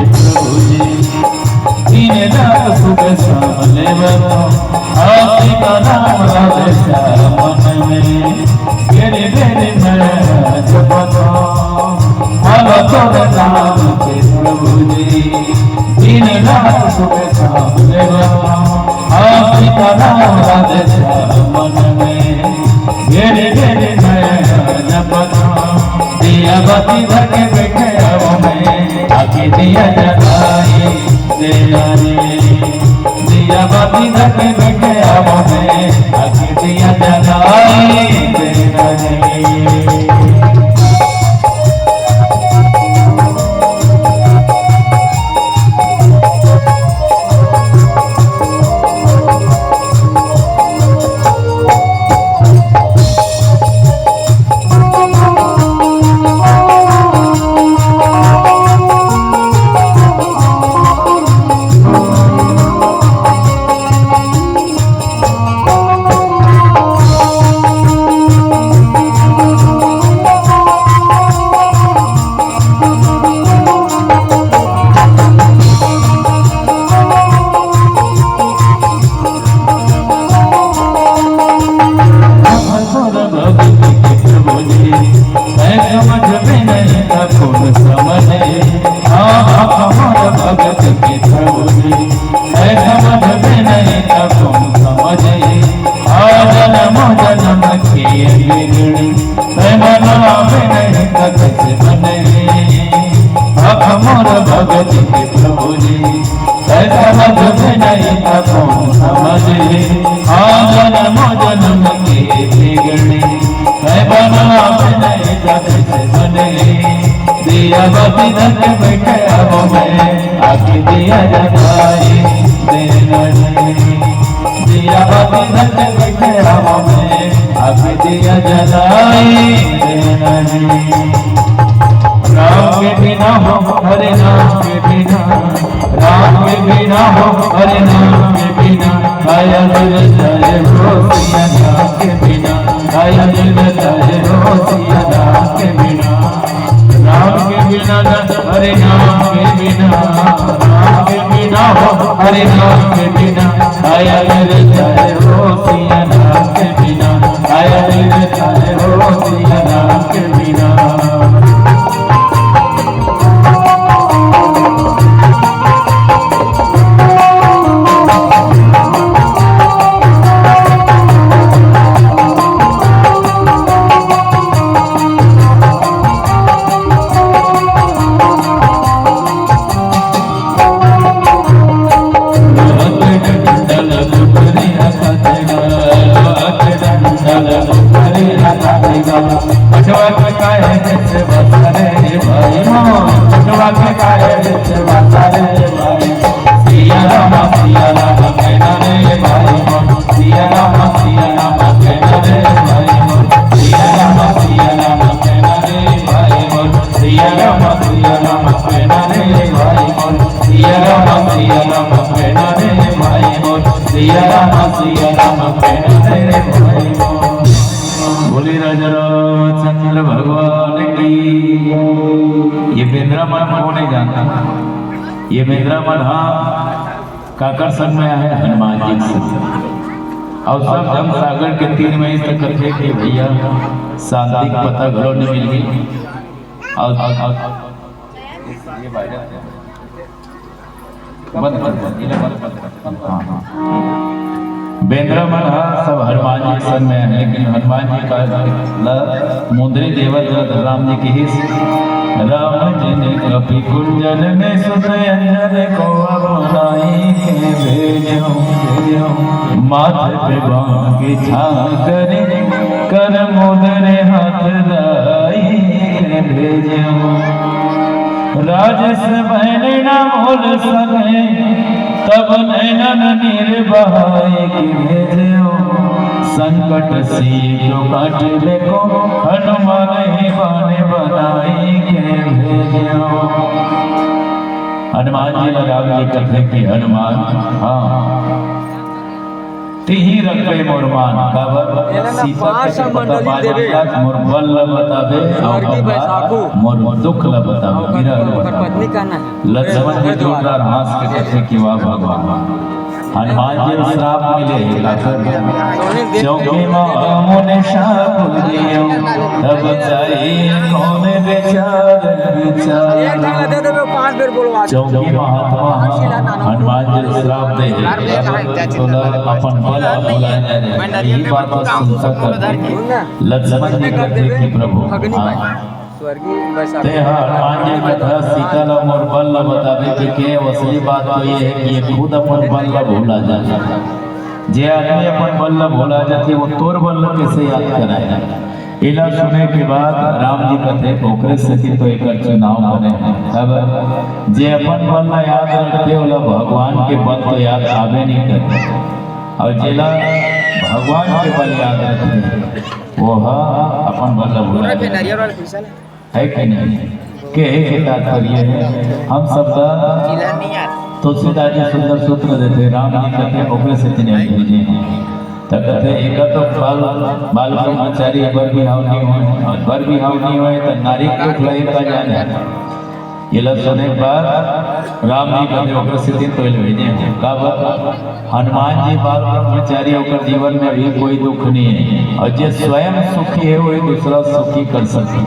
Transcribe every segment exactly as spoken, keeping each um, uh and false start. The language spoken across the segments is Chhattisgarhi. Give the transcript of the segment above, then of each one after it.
प्रभु जी, दिन रात सुबह शाम लेवत हँव, सीताराम राधे श्याम मन में। घेरि घेरि नैन जपत हँव, अब तोर नाम के प्रभु जी, दिन रात सुबह शाम लेवत हँव, सीताराम राधे श्याम मन में। घेरि घेरि नैन जपत हँव, दिया बाती धर के बइठे हँव मैं, आके दिया जलाए दे ना रे। दिया बाती धर के बइठे हँव मैं, आके दिया जलाए दे ना रे। दिया बाती धर के बइठे हँव मैं, आके दिया जलाए दे ना रे। दिया बाती धर के बइठे हँव मैं, आके दिया जलाए दे ना रे। राम के बिना हो, हरे नाम के बिना, राम के बिना हो, हरे नाम के बिना, काया दिल जाए हो सिया राम के बिना, काया दिल जाए हो सिया राम के बिना। राम के बिना ना, हरे नाम के बिना, राम के बिना हो, हरे नाम के बिना, काया दिल जाए हो सिया राम के बिना, काया दिल जाए हो सिया राम के बिना। बोले राजा रामचंद्र भगवान की। ये बेंदरा मन कोन नइ जानत? ये बेंदरा मन ह काकर संग में आहे? हनुमान जी के संग। अउ सब जन सागर के तीर में अइसे कथे कि भइया, शांति के पता घलो नइ मिलही। अउ, अउ, अउ, ये वायरस बंद कर दे, इला बंद कर दे। हाँ, हाँ। बेंदरा मन ह सब हनुमान जी के संग में हे, लेकिन हनुमान जी का ला मुंदरी देवत राम जी किहिस, राम जी ने कपि कुंजन में सुत अंजन को अब नाई के भेजो, भेजो। माथ पे बांके छाकरे, कर मुदरे हाथ लाई के भेजो। राजस बहन न बोल सके, तब नैनन नीर बहाए के भेजो। संकट से तो काट ले को, हनुमान ही बान बनाई के भेजो। हनुमान जी ला राम जी कथे कि हनुमान, हाँ, तिही रखबे मोर मान। काबर? सीता के पता पाए महाराज मोर बल ल बताबे, अउ स्वर्गीय बैसाखू। मोर दुख ल बताबे, पीरा ल बताबे। पत्नी का नाम लक्ष्मण जी जोरदार हाँस के कथे कि वाह भगवान, हनुमान जी ल श्राप मिले हे, काकर? चौकी म अमुने शाप दियो, तब जाई कौन विचार विचार। चौकी महात्मा हनुमान जी ल श्राप दे हे, तोला अपन बल भुला जाए। यही बात सुनता करते लक्ष्मण जी कथे कि प्रभु, हाँ, स्वर्गीय बैसाखी। तें ह हनुमान जी कथा सीता ल मोर बल ल बताबे कि के असली बात तो ये हे कि ये खुद अपन बल ल भुला जाथे। जे आदमी अपन बल ल भुला जाथे, वो तोर बल ल कैसे याद कराए? एला सुने के बाद राम जी कथे, ओकरे सेती तो एकर चुनाव बने हे। अब जे अपन बल ल याद रखथे, ओला भगवान के बल तो याद आबे नहीं करथे, अउ जेला भगवान के बल याद रखथे, वो ह अपन बल ल भुला जाथे। है कि नहीं? कहे के तात्पर्य है, हम सब ला तुलसीदास जी सुंदर सूत्र देथे, राम जी कथे ओकरे सेती नहीं भेजे हैं। त कथे, एकर तो बाल, बाल ब्रह्मचारी बर बिहाव नहीं होय, अउ बर बिहाव नहीं होय त नारी के दुख ला का जाने। एला सुने के बाद राम जी कथे ओकरे सेती तो भेजे हैं। काबर? हनुमान जी बाल ब्रह्मचारी, ओकर जीवन में अभी कोई दुख नहीं है, अउ जे स्वयं सुखी है, वही दूसरा सुखी कर सकथे।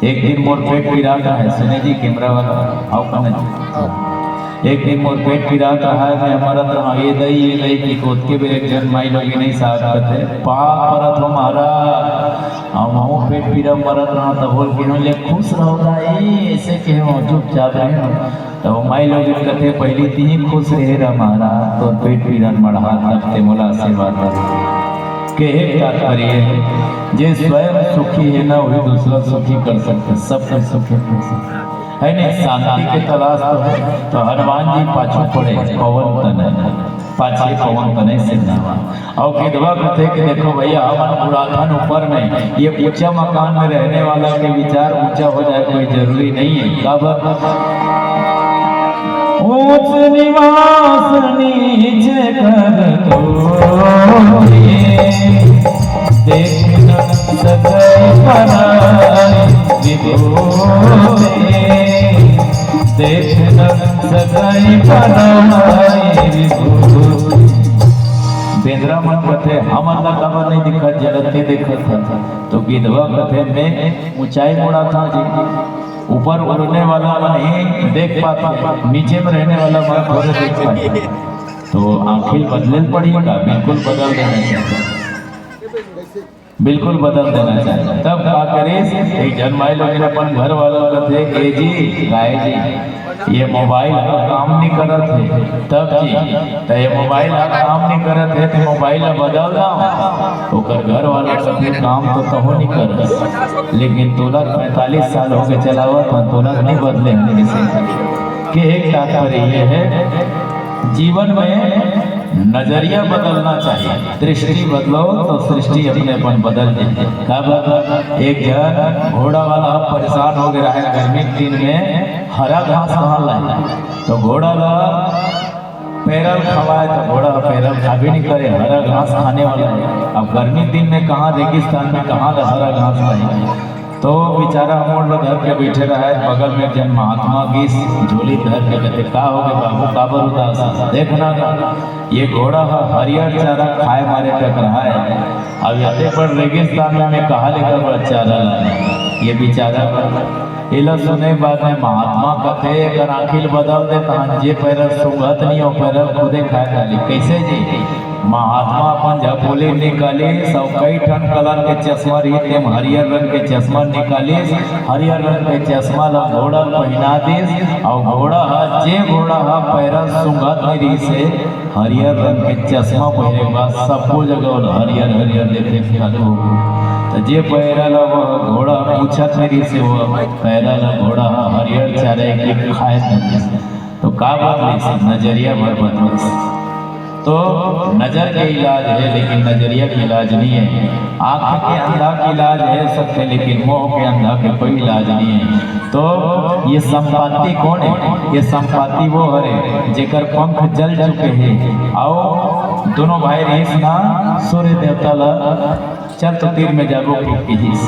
एक दिन मोर पेट पिरात रहा है, सुने जी, कैमरा वाला, आओ कने जी। एक दिन मोर पेट पिरात रहा है, मैं मरत रहा, "ये दई, ये दई," कि कोतके बेर एक झन माई लोगिन नहीं साथ कथे, "पाँव परत हो महाराज, हम हूँ पेट पीरा मरत रहा," तब बोल के, "ले खुश रहो दाई," ऐसे कहे हो, चुपचाप रहे हो। तब माई लोगिन कथे, "पहली तिही खुश रहे रहा महाराज, तोर पेट पीरा मड़हा, तब ते मोला आशीर्वाद दे।" कहे तात्पर्य है, जे स्वयं सुखी है ना, वही दूसरा सुखी कर सकथे, सबके सुखी कर सकथे। है नहीं, शांति के तलाश तो है, तो हनुमान जी पाछू पड़े, पवन तनय, पाछे पवन तनय सिरनावा। अउ गिधवा कथे कि देखो भैया, हमन बुढ़ाथन ऊपर में, ये ऊंचा मकान में रहने वाला के विचार ऊंचा हो जाए, कोई जरूरी नहीं है। काबर? ऊंच निवास नीच कर तोरे, देख न सकै पराई विभूति, देख न सकै पराई विभूति। बेंदरा मन कथे, "हमन ला काबर नहीं दिखत, जगत के देखत हन।" तो गिधवा कथे, "मैं ऊंचाई मुड़ा था जी, ऊपर उड़ने वाला मन ही देख पाते, नीचे में रहने वाला मन थोड़े देख पाते।" तो आंखिल बदले पड़ी का? बिल्कुल बदल देना चाहिए, बिल्कुल बदल देना चाहिए। तब का करिस, एक झन माई लोगिन अपन घर वाला कथे, "ए जी, गाय जी, ये मोबाइल ह काम नहीं करत हे।" तब जी, "त ये मोबाइल ह काम नहीं करत हे, त मोबाइल ला बदल दाव।" ओकर घर वाला कथे, "काम तो तहो नहीं करत, लेकिन तोला पैंतालीस साल हो गए चलावत ह, तोला नहीं बदले हन।" के एक तात्पर्य ये है, जीवन में नजरिया बदलना चाहिए, दृष्टि बदलो तो सृष्टि अपने अपन बदल जाए। काबर? एक झन घोड़ा वाला परेशान हो गया है, गर्मी के दिन में हरा घास कहाँ लाए? तो घोड़ा ला पैरल खवाए तो घोड़ा पैरल खाबे नहीं करे, हरा घास खाने वाला है। अब गर्मी के दिन में कहाँ रेगिस्तान में कहाँ ला हरा घास लाए? तो बेचारा मोड़ ल धर के बैठे रहा है, बगल में एक झन महात्मा गिस, झोली धर के कथे, "का हो गे बाबू, काबर उदास हस? देखना गा, ये घोड़ा ह हरियर चारा खाए मारे टकराए, अब अतेक बड़ रेगिस्तान में मैं कहाँ ले बर चारा लाना?" ये बेचारा एला सुने के बाद में महात्मा कथे, "एकर आँखी ल बदल देत हन, जे पैरा सूंघत नहीं, ओ पैरा खुदे खाए डाली।" कैसे जी? महात्मा अपन झपोली निकालिस अउ कई ठन कलर के चश्मा रही, तेम हरियर रंग के चश्मा निकालिस, हरियर रंग के चश्मा ला घोड़ा ल पहिना दिस, अउ घोड़ा ह, जे घोड़ा ह पैरा सूंघत नहीं रहिस हे, हरियर रंग के चश्मा पहिरे के बाद सब्बो जगह ओला हरियर हरियर देखे के चालू हो गे। त जे पैरा ला वो घोड़ा पूछत नहीं रहिस हे, वो पैरा ला घोड़ा ह हरियर चारा एक खाए लगिस। तो का बदलिस? नजरिया भर बदलिस। तो नजर के इलाज है, लेकिन नजरिया के इलाज नहीं है। आंख के अंधा के इलाज है सकथे, लेकिन मोह के अंधा के कोई इलाज नहीं है। तो ये संपत्ति कौन है? ये संपत्ति वो हरे जेकर पंख जल चुके हैं, अउ दोनों भाई रहिस ना, सूर्य देवता ला, "चल तो तीर में जाबो," कि-, किहिस।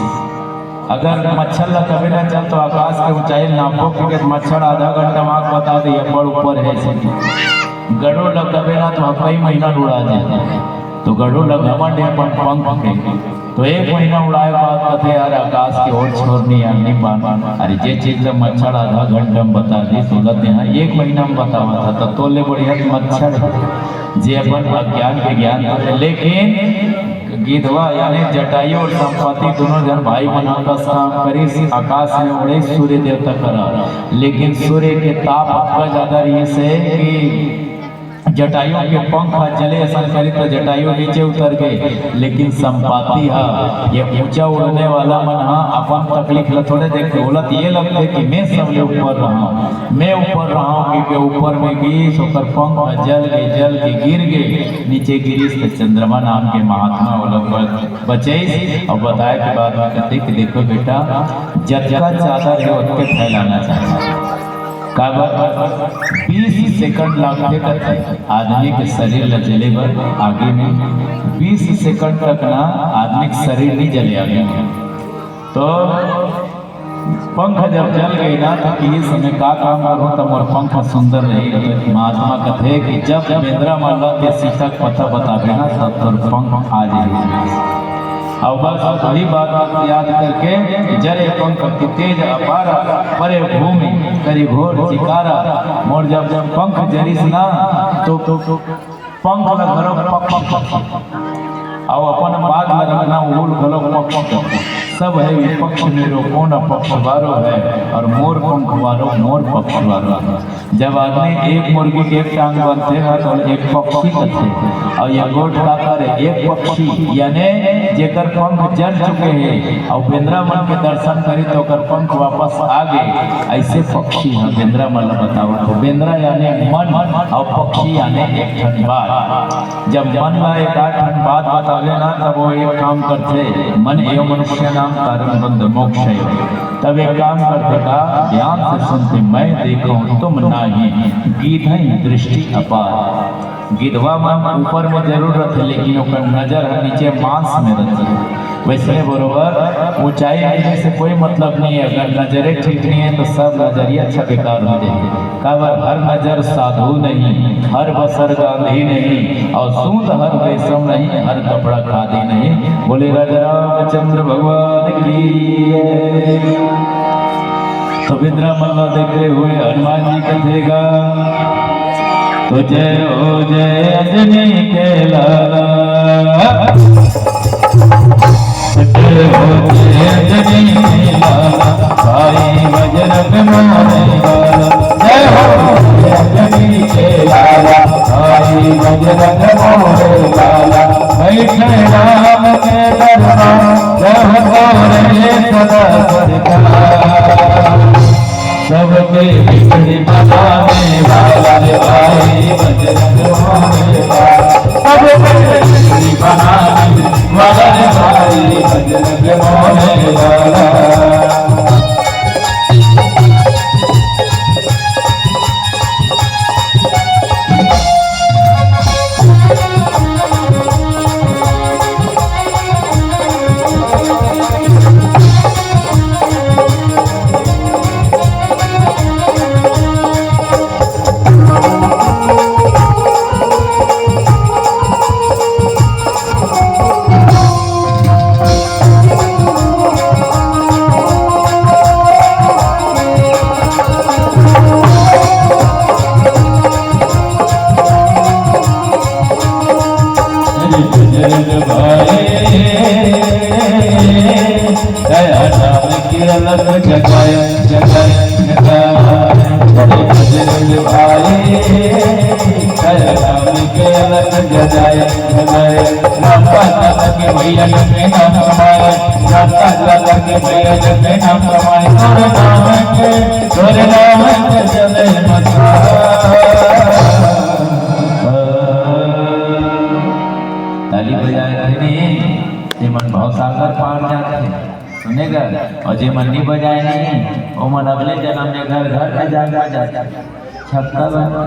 "अगर मच्छर ला कबे ना चल तो आकाश के ऊंचाई नापो," क्योंकि मच्छर आधा घंटा में आके बता दे, "ये बड़ ऊपर है," ऐसे। "गरुड़ ला कबे ना तो कई महीना उड़ा दे।" तो गरुड़ ला घमंड है अपन पंख के, तो एक महीना उड़ाए के बाद कथे, "यार, आकाश के ओर छोर नहीं, यार, नहीं पान।" अरे, जे चीज ला मच्छर आधा घंटा में बता दी, तो लते हैं एक महीना में बतावा था, तो तोले बढ़िया तो मच्छर है, जे अपन अज्ञान के ज्ञान करे। लेकिन गिधवा यानी जटायु और संपाति दोनों जन भाई मन आपस काम करिस, आकाश में उड़े सूर्य देवता करा, लेकिन सूर्य के ताप अतका ज्यादा रहिस हे कि जटायु के पंख ह जले असन करी तो जटायु नीचे उतर गए, लेकिन संपाति ह, ये ऊंचा उड़ने वाला मन ह अपन तकलीफ ल थोड़े देखते, ओला तो ये लगते कि मैं सबले ऊपर रहा हूँ, मैं ऊपर रहा हूँ, क्योंकि ऊपर में गिस, ओकर पंख ह जल के, जल के गिर गए, नीचे गिरिस तो चंद्रमा नाम के महात्मा ओला ब-, बचइस और बताए के बाद में कहते कि देखो बेटा, जतका चादर है ओतके फैलाना चाहिए। काबर? बीस सेकंड लागथे कथे आदमी के शरीर ल जले बर। आगी में बीस सेकंड तक ना आदमी के शरीर नहीं जले आगी में। तो पंख जब जल गए ना, तो किहिस मैं का काम करूं तब मोर पंख सुंदर रही। तो महात्मा कथे कि जब बेंदरा मन ला ते सीता के पता बताबे ना, तब तोर पंख आ जाही। अउ बस वही बात याद करके, "जरे पंख अति तेज अपार, परे भूमि करि घोर चिकारा।" मोर जब, जब पंख जरिस ना, तो, तो, तो पंख ल घलो पक्षी कथे, अउ अपन बात ल रखना, ओल घलो पक्षी कथे। "सब है विपक्ष मेरो, कौन अपक्ष वारो है, और मोर पंख वारो मोर पक्ष वारो है।" जब आदमी एक मुर्गी के एक टांग बनथे ना, तो एक पक्षी कथे। अउ ये गोठ का करे? एक पक्षी, यानी जेकर पंख जल चुके हे, अउ बेंदरा मन के दर्शन करी तो ओकर पंख वापस आ गे। ऐसे पक्षी ह बेंदरा मन ल बतावत हो। बेंदरा यानी मन, अउ पक्षी यानी एक ठन बात। जब मन ला एक आध ठन बात बतावे ना, तब वो एक काम करथे, "मन एव मनुष्य नाम, कारण बंध मोक्ष है।" तब एक काम करथे का, ध्यान से सुनथे, "मैं देखूं तुम नाही, गिधई दृष्टि अपार।" गिधवा मन ऊपर में जरूर रथे, लेकिन ओकर नजर ह नीचे मांस में रथे। वैसने बरोबर ऊंचाई नीचे से कोई मतलब नहीं है। अगर नजरे ठीक नहीं है तो सब नजरिया अच्छा बेकार हो जाए। काबर हर नजर साधु नहीं, हर बसर गांधी नहीं, और सूत हर रेशम नहीं, हर कपड़ा खादी नहीं। बोले राजा रामचंद्र भगवान की जय। तो बेंदरा मन ला देखते हुए हनुमान जी कथे गा, तो जय हो जय अंजनी के लाला। जय हो जय अंजनी के लाला, भाई बजरंग मारे वाला। जय हो जय अंजनी के लाला, भाई बजरंग मारे वाला। बैठे राम के दरबार, रहता रहे सदा सरकार। सबके बिगड़ी बनाने वाला रे भाई बजरंग मारे वाला। सबके बिगड़ी बनाने वाला रे भाई बजरंग मारे वाला। अरे बजरंग भाई, दया डाल के अलख जगाए, जगाए, जगाए। अरे बजरंग भाई, दया डाल के अलख जगाए, जगाए। राम का लखन भैया जब नाम हमारे, राम का लखन भैया जब नाम हमारे, तोरे नाम के, तोरे नाम के चले मचा। ताली बजाए थे नहीं, ते मन भवसागर पार जाते हैं, सुनेगा। और जे मन नहीं बजाए नहीं, वो मन अगले जन्म में घर घर में जाग बजाते। छक्का बजा।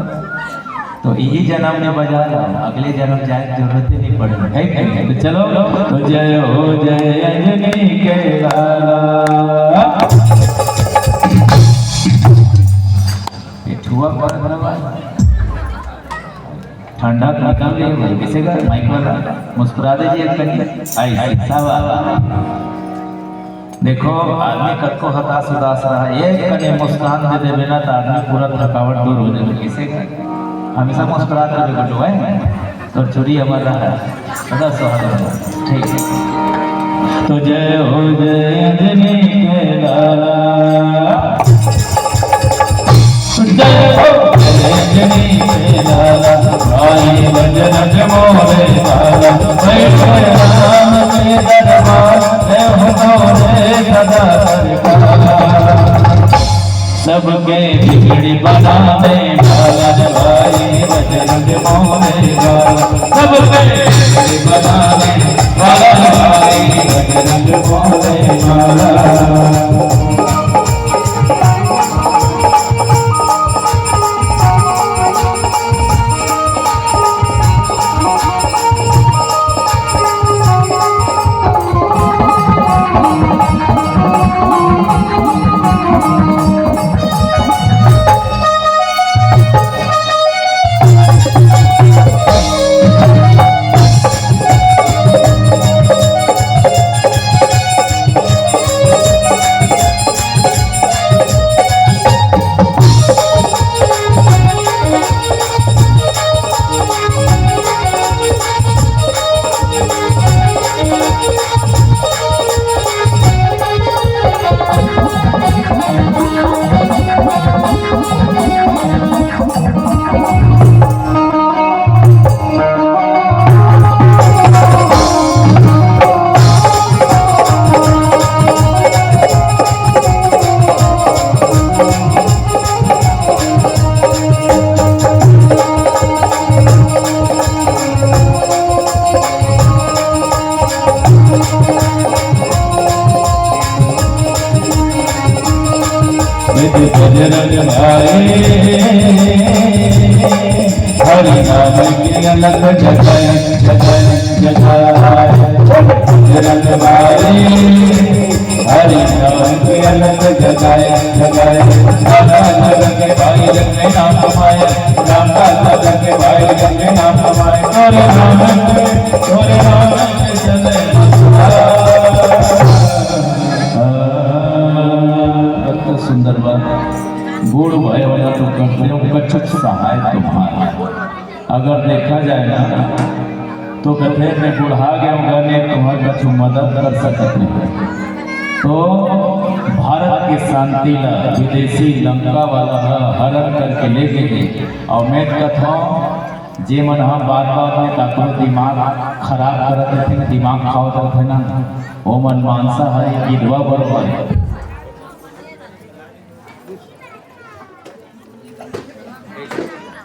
तो इही जन्म में बजा लो, अगले जन्म जाए के जरूरत ही नहीं पड़े, है कि नहीं? तो चलो, तो जय हो जय अंजनी के लाला। ये छुआ पर ठंडा निकल रही है भाई, किसे का माइक वाला मुस्कुरा दीजिए एक कनी। आई, आई, सब आ। देखो, आदमी कतको हताश उदास रहा, एक कने मुस्कान दे देबे ना, तो आदमी पूरा थकावट दूर हो जाए। किसे का हमेशा मुस्कुरात रहे, गुड्डू है, तो चोरी हमारा है, सदा सुहागन। ठीक है। तो जय हो जय अंजनी के लाला। जय हो जय अंजनी के लाला, भाई बजरंग मोरे लाला, बैठे राम के दरबार, देव तोरे सदा सरकार। सबके बिगड़ी बनाने वाला, भाई बजरंग मोरे लाला, सबके बिगड़ी बनाने वाला, भाई बजरंग मोरे लाला। बजरंग भाई, हरि नाम की अलख जगाए, जगाए, जगाए। बजरंग भाई, हरि नाम की अलख जगाए, जगाए। दादा दादा के भाई रंग में नाम कमाए, राम दादा के भाई रंग में नाम कमाए। तोरे नाम पे, तोरे नाम पे चले। अति सुंदर बात। बूढ़ भय वाला तो करते हो, कछुक सहाय तुम्हारा। अगर देखा जाए ना, तो कथे, मैं बुढ़ा गया हूँ, मैं तुम्हारी कछु मदद कर सकत नहीं। तो भारत के शांति ला विदेशी लंका वाला ह हरण करके ले गे हे। और मैं कथौं, जे मन ह बात-बात में काकरो दिमाग खराब करत रहिथे, दिमाग खावत रहिथे ना, ओमन मांसाहारी गिदवा बरोबर हे।